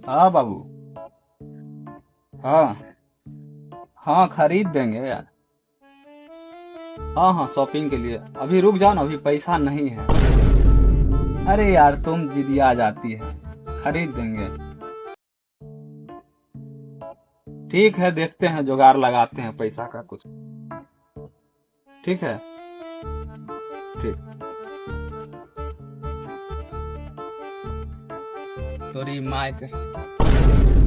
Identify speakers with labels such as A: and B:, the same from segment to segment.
A: हाँ बाबू, हाँ हाँ खरीद देंगे यार। हाँ हाँ शॉपिंग के लिए अभी रुक जाओ ना, अभी पैसा नहीं है। अरे यार तुम जिदिया जाती है, खरीद देंगे। ठीक है देखते हैं, जुगाड़ लगाते हैं पैसा का कुछ। ठीक है ठीक। तोरी माय के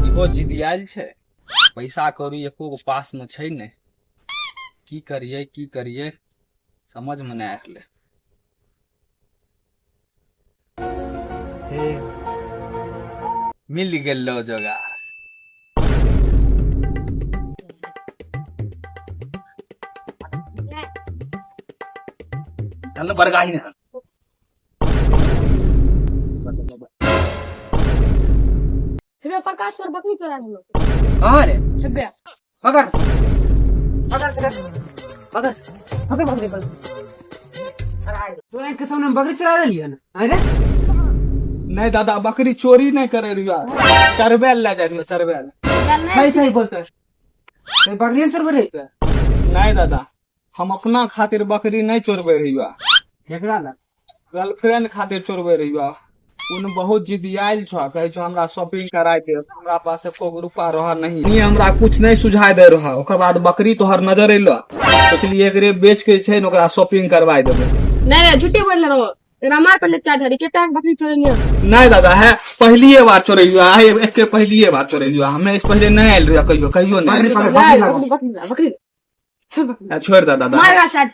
A: इहो जिदियाल छै, पैसा कौड़ी एको गो पास में छै नहि। की करिए की करिए समझ में नहि आबि रहलै। हे मिल गेलो जोगाड़।
B: चल बरगाही ने।
C: हेबे प्रकाश तोर बकरी चोरा लेलो।
B: कहाँ रे?
C: हेबे।
B: पकड़ पकड़ पकड़ पकड़ पकड़ पकड़। तोरा के सामने बकरी चोरा लेलियै ने? अरे
A: नहीं दादा, बकरी चोरी नहीं करे रहियो, चरबे ले जा रहियो, चरबे ले।
B: सही सही बोलते तो बकरी चोरबे रही?
A: नहीं दादा, हम अपना खातिर बकरी नहीं चोरबे रहियो।
B: केकरा ला?
A: गर्लफ्रेंड खातिर चोरबे रहियो। उन बहुत जिदियाल छो, कहे छो हमरा शॉपिंग कराय दे, हमरा पास एको गो रुपा रह नहीं, नी हमरा कुछ नहीं सुझाय दे रहा। ओकर बाद बकरी तोहर नजर एलो, सोचलिए एकरे बेच के छै ने ओकरा शॉपिंग करवाय देबे।
C: नहीं नहीं झूठे बोल रहो, एकरा मार पहले चार ढारी केटा बकरी चोरेलियो।
A: नहीं दादा, है पहलिए बार चोरेलियो, है एके पहलिए बार चोरेलियो, हमें इस पहले नहीं आयल रहियो, कहियो कहियो नहीं।
B: बकरी पकड़,
C: नहीं,
B: बकरी
C: बकरी बकरी बकरी छोड़ बकरी।
A: है, छोड़ दे दादा।
C: मार चार।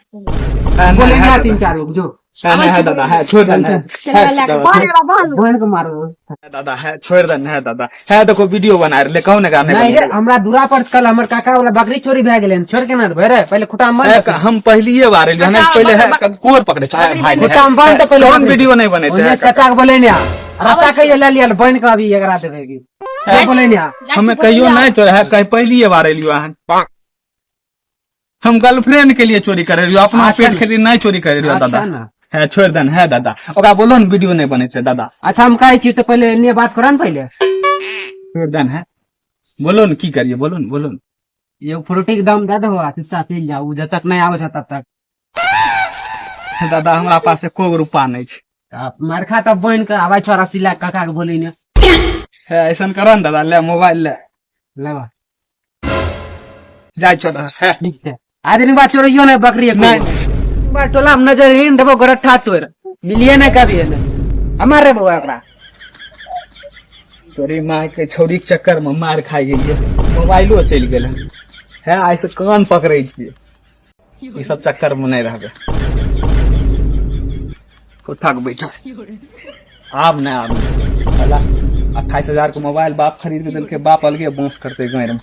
A: है,
B: बोले
A: नहीं,
B: ना
A: है
B: तीन
A: दादा।
B: चार गो जो
A: है, नहीं, है दादा, है छोड़ दे, है,
C: चल
A: है,
C: ले
A: दादा,
C: बाहर एकरा बाहर।
B: बहन के मारो।
A: है, दादा है छोड़ दे, है दादा है। देखो वीडियो बना रहे, कहू ने गाने।
B: नहीं रे, हमरा दूरा पर कल हमर काका वाला बकरी चोरी भए गेलै, छोड़ के ना देबै रे, पहिले खुटा में
A: है, हम पहलिए बार एलियो, हमें
C: अच्छा,
A: पहले है कोर पकड़े चाहे भाई ने,
B: खुटा में बांध दे पहिले।
A: कौन वीडियो नहीं बनेते
B: ओने
A: है?
B: चाचा के बोले ने रस्ता कहियो ले लिया बहन के, अभी एकरा देबै की बोले ने।
A: हमें कहियो नहीं चोरी है, कहीं पहलिए बार एलियो अहाँ। हम गर्लफ्रेंड के लिए चोरी करे रहियो, अपना
B: अच्छा
A: पेट
B: ना।
A: के लिए नहीं चोरी करे रहियो।
B: अच्छा
A: दादा
B: ना।
A: है छोड़ देन, है दादा, ओकरा बोलो ने वीडियो नहीं बनेते दादा।
B: अच्छा हम कहै छी तऽ पहिले एन्ने बात करऽ ने पहिले।
A: छोड़ देन है, बोलो ने की करिए, बोलो ने बोलो ने।
B: एगो फ्रूटी के दाम दे दहो आ चुपचाप चलि जाउ, जब तक नहि आबै छै तब तक।
A: दादा हमरा पास एको गो रुपा नहीं छै।
B: मार खा तब बहन के आबै छौ रसीला काका के बोली ने।
A: है ऐसन कर ने दादा, ले मोबाइल ले।
B: लेबा।
A: जाय छौ दादा, है।
B: ठीक छै, आइ दिन बाद चोरैयो ने बकरी एको।
A: नहीं।
B: बार टोला में नजर ही देबो गोरट्ठा तोड़ मिलिए ने कभी ने हमार रे बउआ ओकरा।
A: तोरी माय के छौरी के चक्कर में मार खाइ गेलियै, मोबाइलो चलि गेल हन। है आइ से कान पकड़ै छियै, ई सब चक्कर में नहीं रहबै। कोठा के बैठा आब नहीं, आब नहीं। साला 28,000 के मोबाइल बाप खरीद के देलकै, बाप अलगे बांस करते गाँव में।